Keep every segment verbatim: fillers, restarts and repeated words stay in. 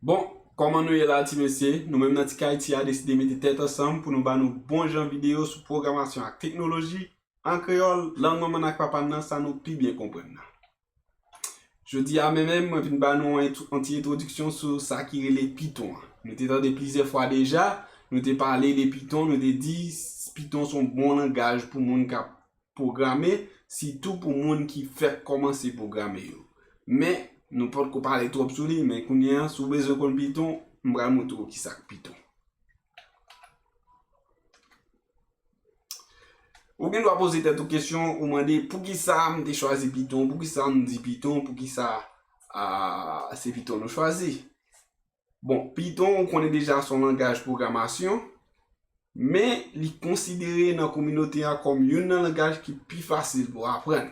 Bon, kòman nou ye la, ti mesye? Nou menm nan Ti Kayiti a deside mete tèt ansanm pou nou ba nou bon jan videyo sou pwogramasyon ak teknoloji an kreyòl, lang manman n ak papa n nan, sa nou pi byen konprann nan. Jodi a menm, menm, mwen vin ba nou yon ent-, yon ti entwodiksyon sou sa ki rele Python an. Nou te tande plizyè fwa deja, nou te pale de Python, nou te di s-, Python se yon bon langaj pou moun k ap pwograme, sitou pou moun ki fèk kòmanse pwograme yo. Men, nou potko pale twòp sou li, men kounye a, si w bezwen konn Python, m pral montre w kisa k Python. Ou gen dwa poze tèt ou kesyon, ou mande, "Poukisa m te chwazi Python? Poukisa m di Python? Poukisa, a, se Python nou chwazi?" Bon, Python, ou konnen deja, se yon langaj pwogramasyon, men li konsidere nan kominote a kòm youn nan langaj ki pi fasil pou aprann.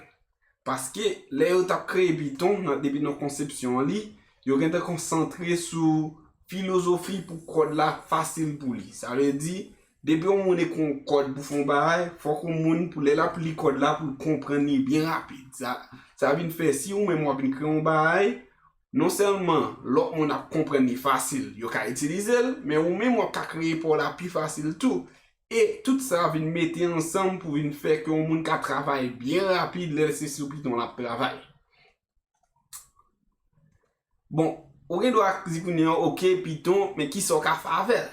Paske, lè yo t ap kreye Python, nan, depi nan konsepsyon an li, yo gentan konsantre sou filozofi pou kòd la fasil pou li. Sa vle di, depi yon moun ekri yon kòd pou fè yon bagay, fòk yon moun, pou lè l ap li kòd la, pou l konprann li byen rapid. Sa, sa vin fè, si ou menm w ap vin kreye yon bagay, non sèlman lòt moun ap konprann li fasil, yo ka itilize l, men ou menm w ap ka kreye pa w la pi fasil tou. E tout sa vin mete ansanm pou vin fè ke yon moun ka travay byen rapid lè se sou Python l ap travay. Bon, ou gen dwa di kounye a, "Ok, Python, men kisa w ka fè avè l?"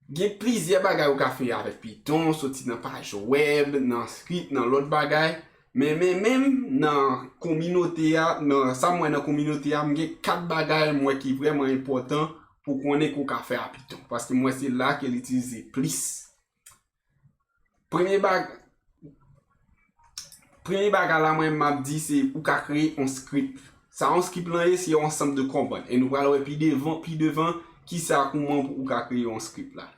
Gen plizyè bagay ou ka fè avèk Python, soti nan paj wèb, nan script, nan lòt bagay. Men, men, menm nan kominote a, nan sa m wè nan kominote a, m gen kat bagay m wè ki vrèman enpòtan pou konnen ke w ka fè a Python. Paske m wè se la ke l itilize plis. Premye bag-, premye bagay la mwen m ap di se ou ka kreye yon script. Sa yon script lan ye, se yon ansanm de kòmand. E nou pral wè pi devan, pi devan, kisa, kouman pou ou ka kreye yon script la.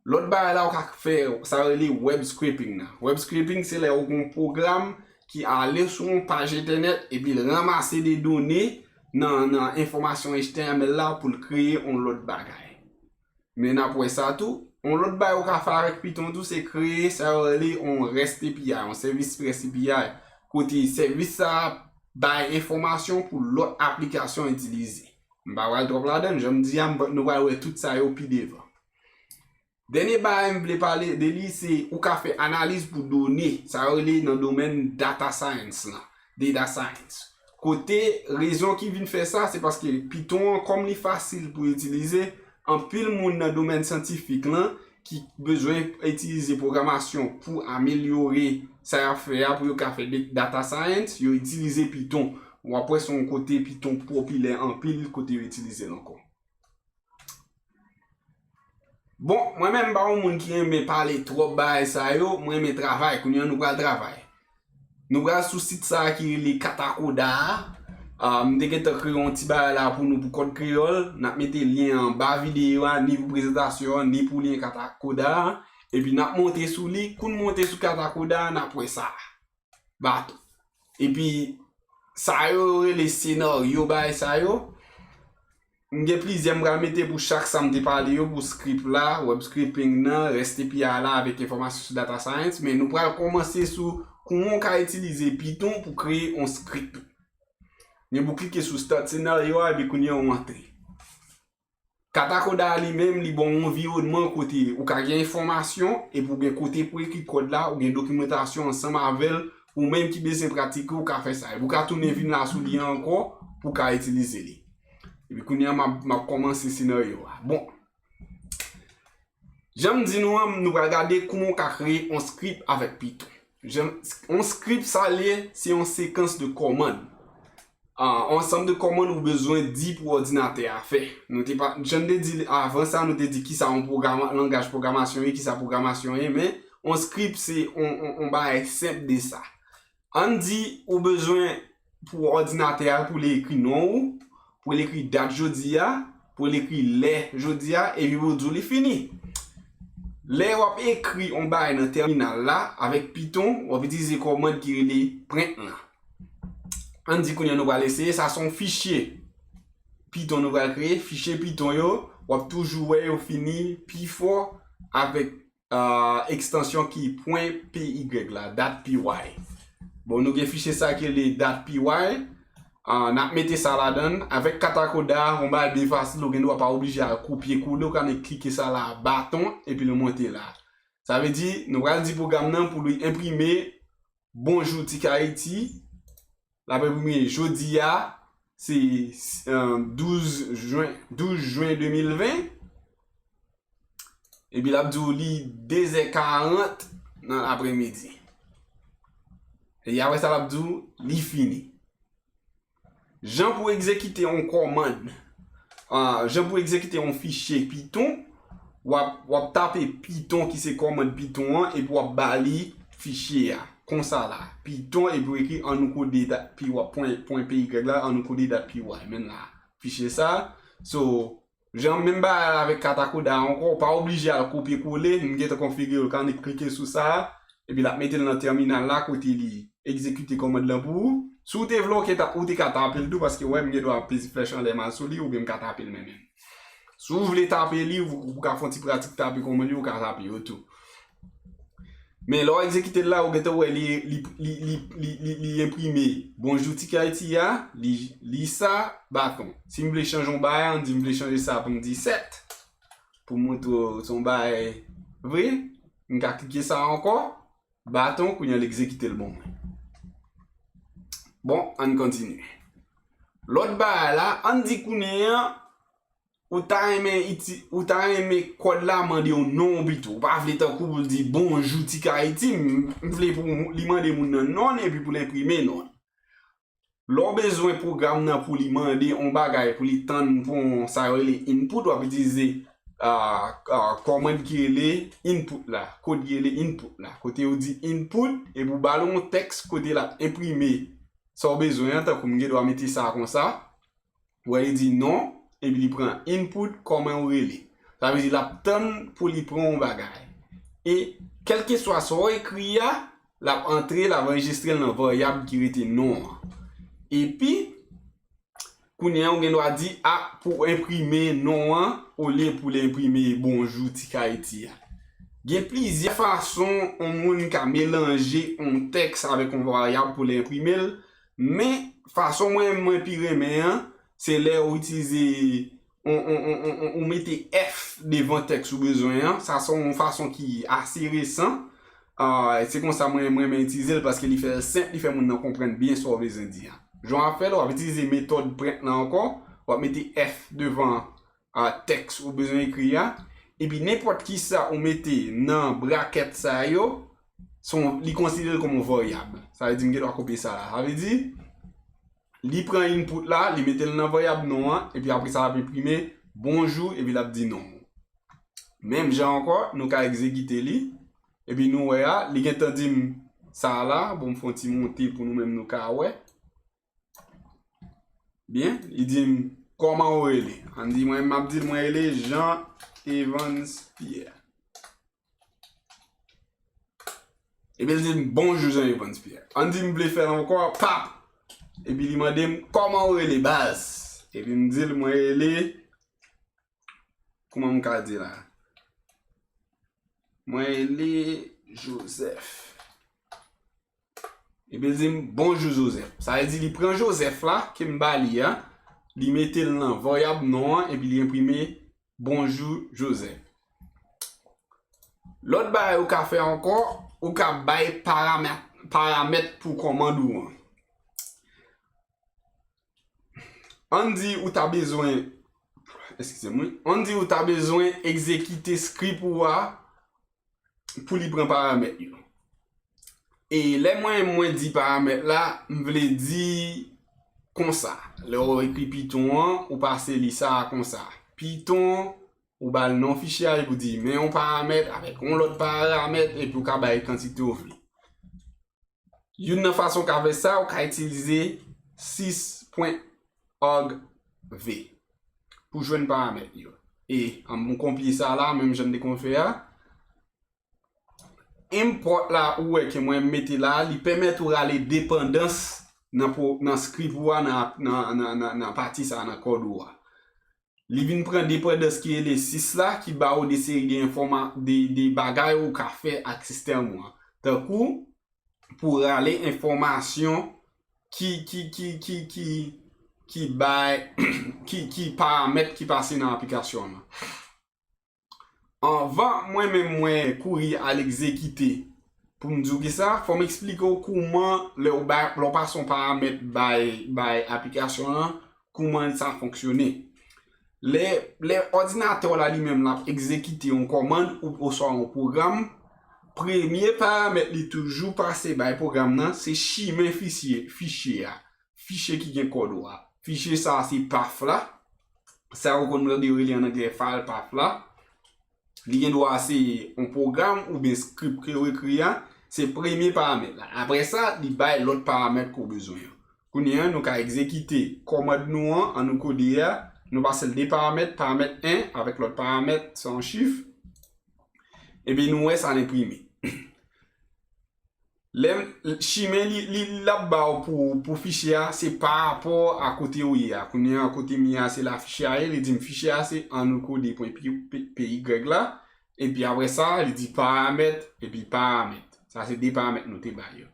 Lòt bagay la ou ka fè, sa yo rele web scraping nan. Web scraping se lè ou gen yon pwogram ki ale sou yon paj entènèt epi l ranmase de done nan, nan enfòmasyon H T M L la pou l kreye yon lòt bagay. Men n ap wè sa tou. Yon lòt bagay ou ka fè avèk Python tou, se kreye sa yo rele yon REST A P I, yon sèvis REST A P I, kote sèvis sa a bay enfòmasyon pou lòt aplikasyon itilize. M pa pral twòp ladan l, jan m di a, m pa, nou pral wè tout sa yo pi devan. Dènye bagay m vle pale de li, se ou ka fè analiz pou done, sa yo rele nan domèn data science lan, data science. Kote rezon ki vin fè sa, se paske Python an, kòm li fasil pou itilize, anpil moun nan domèn syantifik lan ki bezwen itilize pwogramasyon pou amelyore sa y ap fè a, pou yo ka fè de-, data science, yo itilize Python. W ap wè se yon kote Python popilè anpil, kote yo itilize l ankò. Bon, mwen menm m pa yon moun ki renmen pale twòp bagay sa yo, mwen renmen travay, kounye a nou pral travay. Nou pral sou sit sa a ki rele Katakoda a. Ah, m te gentan kreye yon ti bagay la pou nou pou kòd kreyòl. N ap mete lyen an anba videyo a, ni pou prezantasyon an, ni pou lyen Katakoda a. Epi n ap monte sou li. Kou n monte sou Katakoda a, n ap wè sa. Bato. Epi, sa yo rele senaryo bagay sa yo. M gen plizyè m pral mete pou chak sa m te pale yo, pou script la, web scraping nan, REST A P I la avèk enfòmasyon sou data science, men nou pral kòmanse sou kouman w ka itilize Python pou kreye yon script. Men pou klike sou start scenario a, epi kounye a w antre. Katakoda a li menm, li ba w yon anviwònman kote ou ka gen enfòmasyon, epi ou gen kote pou ekri kòd la, ou gen dokimantasyon ansanm avè l, ou menm ki bezwen pratike, ou ka fè sa. Epi ou ka tounen vin la sou li ankò pou w ka itilize li. Epi kounye a, m ap, m ap kòmanse senaryo a. Bon, jan m di nou an, nou pral gade kouman w ka kreye yon script avèk Python. Jan, yon script sa l ye, se yon sekans de kòmand. Ah, yon ansanm de kòmand ou bezwen di pou òdinatè a fè. Nou te pa, jan n te di avan sa, nou te di kisa yon pwograma-, langaj pwogramasyon ye, kisa pwogramasyon ye, men yon script se yon, yon, yon bagay senp de sa. Ann di ou bezwen pou òdinatè a pou li ekri non ou, pou li ekri dat jodi a, pou li ekri lè jodi a, epi pou di w li fini. Lè w ap ekri yon bagay nan tèminal la, avèk Python, w ap itilize kòmand ki rele print lan. Ann di kounye a nou pral eseye, sa se yon fichye Python nou pral kreye, fichye Python yo, w ap toujou wè yo fini pi fò avèk ah, ekstansyon ki pwen P Y la, dot P Y. Bon, nou gen fichye sa ki rele dot P Y. Ah, n ap mete sa ladan l. Avèk katakoda a, yon bagay byen fasil, ou gen dwa pa oblije al kopye kole, ou ka annik klike sa la, baton, epi l monte la. Sa vle di, nou pral di pwogram nan pou li enprime Bonjou Tik Ayiti. L ap enprime jodi a, se, eh, douz jen, douz jen de mil ven. Epi l ap di w li de zè karant nan apremidi. E apre sa, l ap di w li fini. Jan pou egzekite yon kòmand, ah, jan pou egzekite yon fichye Python, w ap, w ap tape Python ki se kòmand Python an, epi w ap ba li fichye a. Konsa la, Python, epi w ekri annou kode dat py, pwen, pwen py la, annou kode dat py, men la, fichye sa. So, jan menm bagay la avèk katakoda a ankò, ou pa oblije al kopye kole, m gentan konfigire l, ou ka annik klike sou sa, epi l ap mete l nan tèminal la kote li egzekite kòmand lan pou ou. Si w te vle, ou te ta-, ou te ka tape l tou, paske w wè m gen dwa peze flèch anlè m al sou li, oubyen m ka tape l mwen menm. Si w vle tape li, ou, ou ka fè yon ti pratik tape kòmand yo, ou ka tape yo tou. Men lè w egzekite l la, ou gentan wè li, li, li, li, li, li, li enprime Bonjou Tik Ayiti a, li, li sa, baton. Si m vle chanje yon bagay, ann di m vle chanje sa pou m di sèt, pou m montre w se yon bagay vre, m ka klike sa ankò, baton, kounye a l egzekite l ban mwen. Bon, ann kontinye. Lòt bagay la, ann di kounye a, ou ta renmen iti-, ou ta renmen kòd la mande w non w pito. Ou pa vle tankou pou l di bonjou Tik Ayiti, m, m vle pou li mande moun nan non l epi pou l enprime non l. Lè w bezwen pwogram nan pou li mande yon bagay, pou li tann pou yon, sa yo rele input, w ap itilize, ah, ah, kòmand ki rele input la, kòd ki rele input la. Kote yo di input, epi w ba l yon tèks kote l ap enprime sa w bezwen an, tankou m gen dwa mete sa konsa. Ou wè li di non, epi li pran input, kòman ou rele. Sa vle di l ap tann pou li pran yon bagay. E kèlkeswa sa w ekri a, l ap antre, l ap anrejistre l nan varyab ki rete non an. Epi, kounye a, ou gen dwa di a pou enprime non an, olye pou l enprime bonjou Tik Ayiti a. Gen plizyè fason yon moun ka melanje yon tèks avèk yon varyab pou l enprime l, men fason mwen, mwen pi renmen an, se lè ou itilize, on, on, on, on, on, ou mete F devan tèks ou bezwen an. Sa se yon fason ki ase resan. Ah, se konsa mwen, mwen renmen itilize l paske li fè l senp, li fè moun nan konprann byen sa w bezwen di a. Jan w ap fè l, w ap itilize metòd print lan ankò, w ap mete F devan, ah, tèks ou bezwen ekri a, epi nenpòt ki sa ou mete nan brakèt sa yo, se yon, li konsidere l kòm yon varyab. Sa vle di m gen dwa kopye sa la. Sa vle di, li pran input la, li mete l nan varyab non an, epi apre sa l ap enprime bonjou, epi l ap di non. Menm jan ankò, nou ka egzekite li, epi nou wè a, li gentan di m sa la, bon, m fè yon ti monte pou nou menm nou ka wè. Byen, li di m, kòman ou rele? Ann di mwen, m ap di l, mwen rele Jean Evans Pierre. Epi l di m, bonjou Jean Evans Pierre. Ann di m vle fè l ankò, pap! Epi li mande m, kòman ou rele, baz? Epi m di l, mwen rele, kòman m ka di la? Mwen rele Joseph. Epi l di m, bonjou Joseph. Sa vle di li pran Joseph la, ke m ba li a, li mete l nan varyab non an, epi li enprime bonjou Joseph. Lòt bagay ou ka fè ankò, ou ka bay paramèt, paramèt pou kòmand ou an. Ann di ou ta bezwen, eskize m, wi. Ann di ou ta bezwen egzekite script ou a pou li pran paramèt yo. E lè mwen, mwen di paramèt la, m vle di konsa. Lè w ekri Python an, ou pase li sa konsa. Python, ou ba l non fichye a, epi w di, men yon paramèt avèk yon lòt paramèt, epi w ka bay kantite w vle. Youn nan fason w ka fè sa, ou ka itilize six point argv pou jwenn paramèt yo. E, an, m kopye sa la, menm jan n te konn fè a. Import la, ou wè ke mwen mete la, li pèmèt ou rale depandans nan, nan script ou a, nan, nan, nan, nan, nan pati sa, nan kòd ou a. Li vin pran depandans ki rele six la, ki ba ou de seri de enfòma-, de, de bagay ou ka fè ak sistèm ou an. Tankou, pou rale enfòmasyon ki, ki, ki, ki, ki, ki bay, ki, ki paramèt ki pase nan aplikasyon an. Anvan mwen menm mwen kouri al egzekite pou m di w kisa, fò m eksplike w kouman lè w bay, lè w pase yon paramèt bay, bay aplikasyon an, kouman sa fonksyone. Lè, lè òdinatè w la li menm l ap egzekite yon kòmann ou, oswa yon pwogram, premye paramèt li toujou pase bay pwogram nan, se chimen fichye, fichye a. Fichye ki gen kòd ou a. Fichye sa a se path la. Sa yo konn tande yo rele an anglè file path la. Li gen dwa se yon pwogram oubyen script ke yo ekri a. Se premye paramèt la. Apre sa, li bay lòt paramèt ke w bezwen an. Kounye a, nou ka egzekite kòmand nou an, an nou kode a. Nou pase l de paramèt, paramèt en avèk lòt paramèt, se yon chif. Epi nou wè sa l enprime. Lè m, chimen li, li, l ap ba w pou, pou fichye a, se pa rapò a kote w ye a. Kounye a, kote m ye a, se la fichye a ye, li di m fichye a se an nou kode pwen p, p, p y la. Epi apre sa, li di paramèt, epi paramèt. Sa se de paramèt nou te bay yo.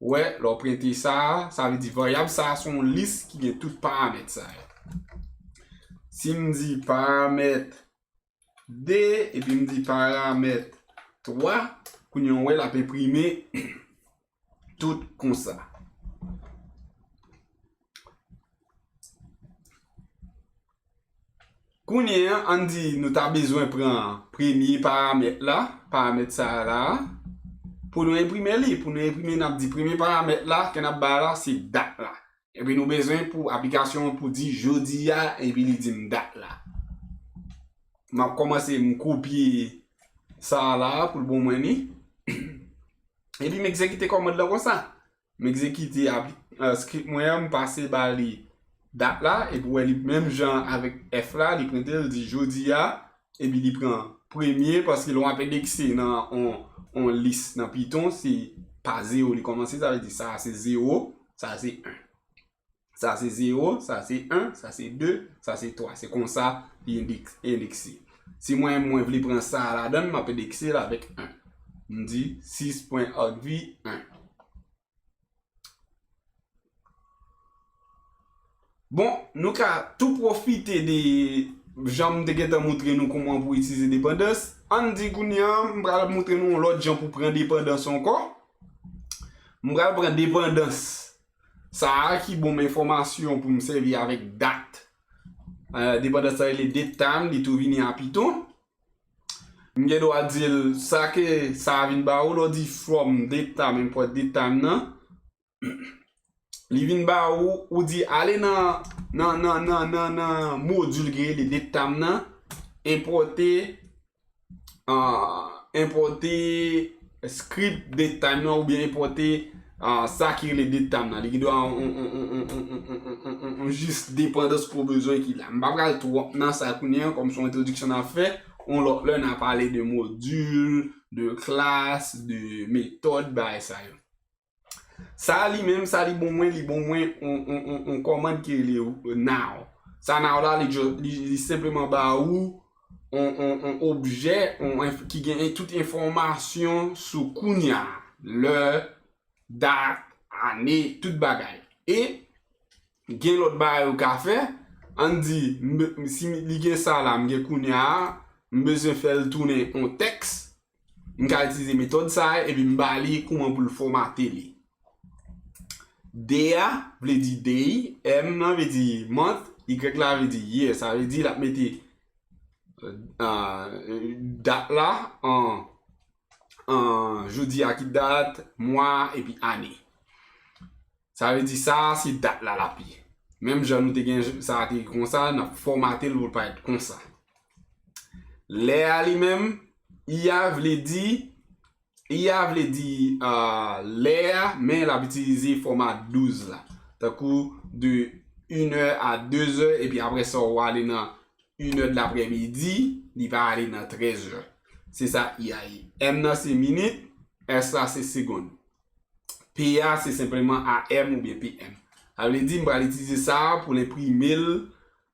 Wè, lè w prente sa, sa vle di varyab sa se yon lis ki gen tout paramèt sa yo. Si m di paramèt de, epi m di paramèt twa, kounye a w wè l ap enprime tout konsa. Kounye a, ann di nou ta bezwen pran premye paramèt la, paramèt sa a la, pou nou enprime li. Pou nou enprime, n ap di premye paramèt la ke n ap bay la, se dat la. Epi nou bezwen pou aplikasyon an pou di jodi a, epi li di m dat la. M ap kòmanse, m kopye sa a la pou l bon mwen li. Epi m egzekite kòmand lan konsa. M egzekite apli-, eh, script mwen an, m pase ba li dat la, epi w wè li menm jan avèk F la, li prente, l di jodi a, epi li pran premye, paske lè w ap endekse nan on, on lis nan Python, se pa zewo li kòmanse, sa vle di sa a se zewo, sa a se en. Sa se zewo, sa se en, sa se de, sa se twa. Se konsa li endeks-, endekse. Si mwen, mwen vle pran sa a ladan l, m ap endekse l avèk en. M di sis pwen argv en. Bon, nou ka tou pwofite de jan m te gentan montre nou kòman pou itilize depandans. Ann di kounye a, m pral montre nou yon lòt jan pou pran depandans ankò. M pral pran depandans sa a ki ban m enfòmasyon pou m sèvi avèk dat. Eh, depandans sa rele datetime, li tou vini a Python. M gen dwa di l sa ke sa a vin ba ou, lè w di from datetime, import datetime nan. Li vin ba ou, ou di ale nan, nan, nan, nan, nan, nan modil ki rele datetime nan, enpòte, ah, enpòte script datetime nan oubyen enpòte, ah, sa ki rele datetime nan. Li gen dwa yon, yon, yon jis depandans ke w bezwen ki la. M pa pral twòp nan sa kounye a, kòm se yon entwodiksyon n ap fè, yon lòt lè n a pale de modil, de klas, de metòd, bagay sa yo. Sa a li menm, sa li ban mwen, li ban mwen on, on, on, on kòmand ki rele, euh, now. Sa now la, li, li, li senpleman ba ou on, on, on objè, on enf-, ki gen tout enfòmasyon sou kounye a, lè, dat, ane, tout bagay. E gen lòt bagay ou ka fè, ann di, m be-, si m, li gen sa la, m gen kounye a, m bezwen fè l tounen on tèks, m ka itilize metòd sa a, epi m ba li kouman pou l fòmate li. D a vle di day, M nan vle di month, Y la vle di year. Sa vle di l ap mete, ah, dat la an, an jodi a ki dat, mwa, epi ane. Sa vle di sa a se dat la l ap ye. Menm jan nou te gen sa a te konsa, n ap fòmate l pou l parèt konsa. Lè a li menm, I a vle di, I a vle di, ah, lè a, men l ap itilize fòma douz la. Tankou de inè a dezè, epi apre sa w ale nan inè de laprèmidi, li pa ale nan trèzè. Se sa I a ye. M nan se minit, S la se segonn. P a se senpleman A M oubyen P M. Sa vle di m pral itilize sa a pou l enprime l,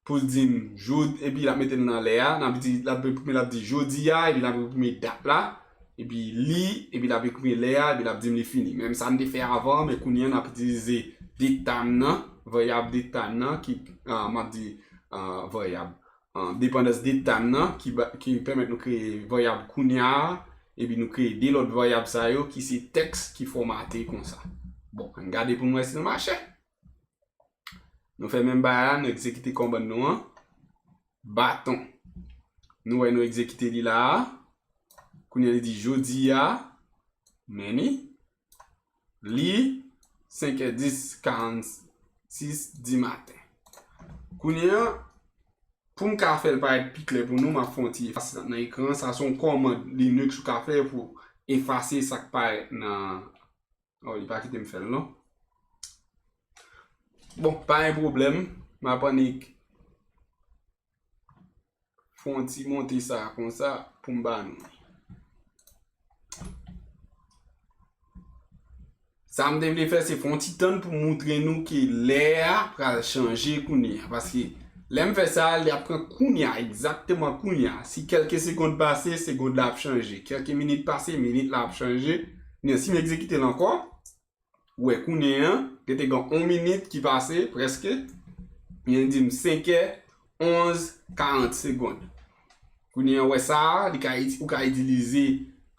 pou l di m jod-, epi l ap mete l nan lè a, l ap di, l ap enprime, l ap di jodi a, epi l ap enprime dat la, epi li, epi l ap enprime lè a, epi l ap di m li fini. Menm sa n te fè avan, men kounye a n ap itilize deta m nan, varyab deta m nan ki, ah, m ap di, ah, varyab, ah, depandans deta m nan ki, ba- ki pèmèt nou kreye varyab kounye a, epi nou kreye de lòt varyab sa yo ki se tèks ki fòmate konsa. Bon, ann gade pou n wè si l mache. Nou fè menm bagay la, nou egzekite kòmann nou an. Baton. Nou wè nou egzekite li la a. Kounye a li di jodi a, men ni, li senkè dis, karannsis di maten. Kounye a, pou m ka fè l parèt pi klè pou nou, m ap fè yon ti efase nan ekran. Sa se yon kòmand Linux ou ka fè pou efase sa k parèt nan Oh, li pa kite m fè l non. Bon, pa gen pwoblèm. M ap annik fè yon ti monte sa konsa pou m ba nou. Sa m te vle fè, se fè yon ti tann pou m montre nou ke lè a pral chanje kounye a. Paske lè m fè sa, li ap pran kounye a, egzakteman kounye a. Si kèlke segonn pase, segonn la ap chanje. Kèlke minit pase, minit la ap chanje. Men si m egzekite l ankò, ou wè kounye a, gen te gen yon minit ki pase, prèske. Li di m senkè, onz, karant segonn. Kounye a, ou wè sa, li ka iti- ou ka itilize,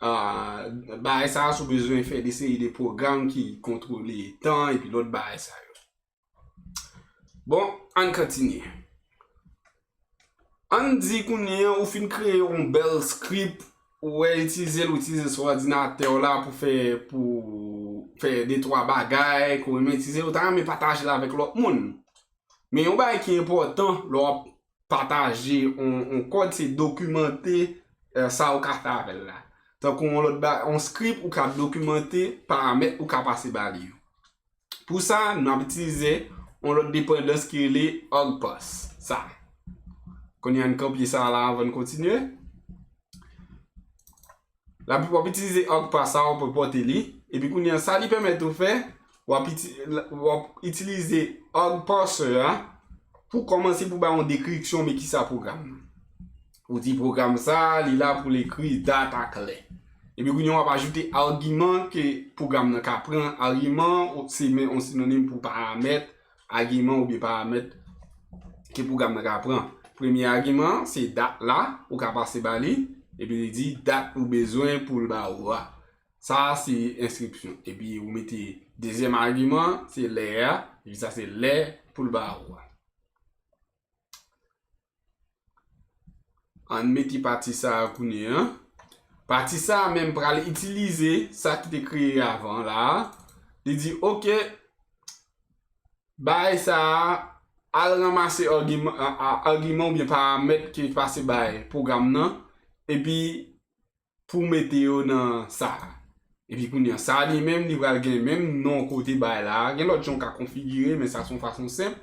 ah, bagay sa a si w bezwen fè de seri de pwogram ki kontwole tan epi lòt bagay sa yo. Bon, ann kontinye. Ann di kounye a ou fin kreye yon bèl script, ou wè itilize l, ou itilize l sou òdinatè w la pou fè, pou fè de twa bagay ke w renmen itilize, ou ta renmen pataje l avèk lòt moun. Men yon bagay ki enpòtan lè w ap pataje yon, yon kòd, se dokimante, eh, sa ou ka fè avè l la. Tankou yon lòt ba, yon script ou ka dokimante paramèt ou ka pase ba li yo. Pou sa, n ap itilize yon lòt depandans ki rele argparse. Sa. Kounye a n kopye sa la anvan n kontinye. La, w ap itilize argparse sa, w ap enpòte li. Epi kounye a, sa li pèmèt ou fè, w ap iti- w ap itilize argparser a pou kòmanse pou bay yon deskripsyon men kisa pwogram nan. Ou di pwogram sa, li la pou l ekri dat a klè. Epi kounye a w ap ajoute agiman ke pwogram nan ka pran. Agiman, ou- se men yon sinonim pou paramèt, agiman oubyen paramèt ke pwogram nan ka pran. Premye agiman, se dat la, ou ka pase ba li, epi li di dat ou bezwen pou l ba ou a. Sa a se enskripsyon. Epi ou mete dezyèm agiman, se lè a, epi sa se lè pou l ba ou a. Ann mete pati sa a kounye a. Pati sa a menm pral itilize sa ki te kreye avan la a. Li di, oke, bay sa a, al ranmase agiman, a- a- agiman oubyen paramèt ki pase bay pwogram nan, epi pou mete yo nan sa a. Epi kounye a, sa a li menm, li pral gen menm non kote bay la a. Gen lòt jan w ka konfigire, men sa se yon fason senp.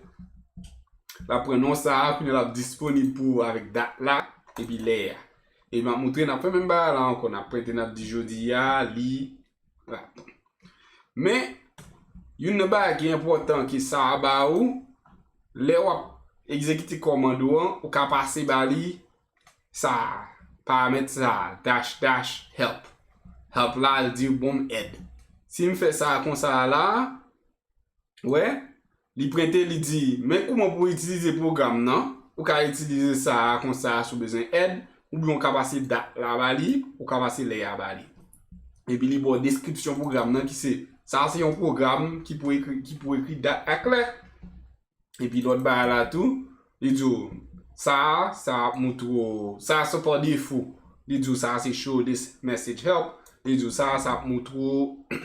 L ap pran non sa a, kounye a l ap disponib pou ou avèk dat la, epi lè a. E m ap montre, n ap fè menm bagay la ankò, n ap prente, n ap di jodi a, li, la. Men, youn nan bagay ki enpòtan ke sa a ba ou, lè w ap egzekite kòmand ou an, ou ka pase ba li sa, paramèt sa, dash dash help. Help la, l di bon m èd. Si m fè sa konsa la, wè, li prente, li di, men kouman pou w itilize pwogram nan. Ou ka itilize sa konsa si w bezwen èd, oubyen ou ka pase dat la ba li, ou ka pase lè a ba li. Epi li ba w deskripsyon pwogram nan ki se, sa se yon pwogram ki pou ekri, ki pou ekri dat a klè. Epi lòt bagay la tou, li di w, sa a, sa ap moutre w, sa a se pa defo. Li di w sa a se show this message help. Li di w sa a, sa ap moutre w,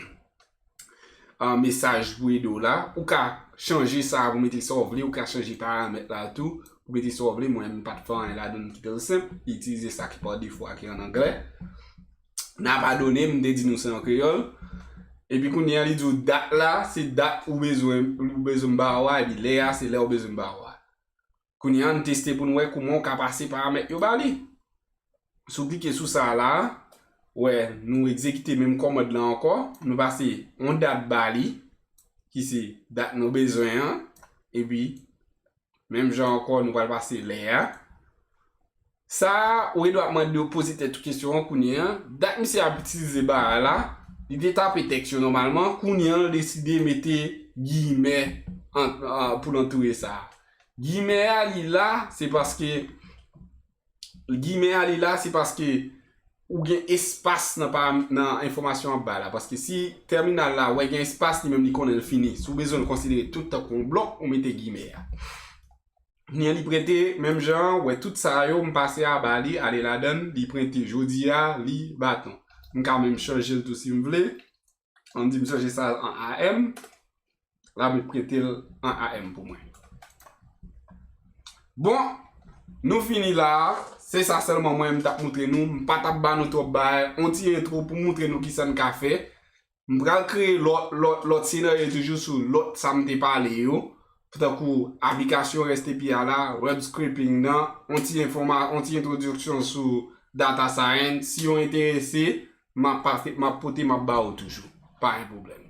ah, mesaj pou ede w la. Ou ka chanje sa a pou mete sa w vle, ou ka chanje paramèt la tou pou mete sa w vle. Mwen, m pa t fè anyen ladan l, m kite l senp. Li itilize sa ki pa defo a ki an anglè. N ap padone m, m te di nou se an kreyòl. Epi kounye a, li di w dat la, se dat ou bezwen, ou bezwen m ba ou a, epi lè a, se lè ou bezwen m ba ou a. Kounye a, ann teste pou n wè kouman w ka pase paramèt yo ba li. Si w klike sou sa la, wè, nou egzekite menm kòmand lan ankò, nou pase yon dat ba li, ki se dat nou bezwen an, epi menm jan ankò, nou pral pase lè a. Sa a, ou gen dwa mande w poze tèt ou kesyon an kounye a. Dat misye ap itilize ba a la, li te tape tèks yo nòmalman, kounye a, l deside mete giyimè an- an- pou l antoure sa. Giyimè a li la, se paske giyimè a li la, se paske ou gen espas nan pa nan enfòmasyon w ap bay la. Paske si tèminal la wè gen espas, li menm li konnen l fini. Si w bezwen l konsidere tout tankou yon blòk, ou mete giyimè a. Ni an li prete, menm jan, wè tout sa yo, m pase a ba li, ale ladan l, li prete jodi a, li baton. M ka menm chanje l tou si m vle. Ann di m chanje sa an A M. La, m prete l an A M pou mwen. Bon, nou fini la. Se sa sèlman mwen m t ap montre nou. M pa t ap ba nou twòp bagay. On ti entwo pou montre nou kisa n ka fè. M pral kreye lòt, lòt, lòt senaryo toujou sou lòt sa m te pale yo. Tankou aplikasyon R S T P a la, web scraping nan, on ti enfòma-, on ti entwodiksyon sou data science. Si yo enterese, m ap pa-, m ap pote, m ap ba ou toujou. Pa gen pwoblèm.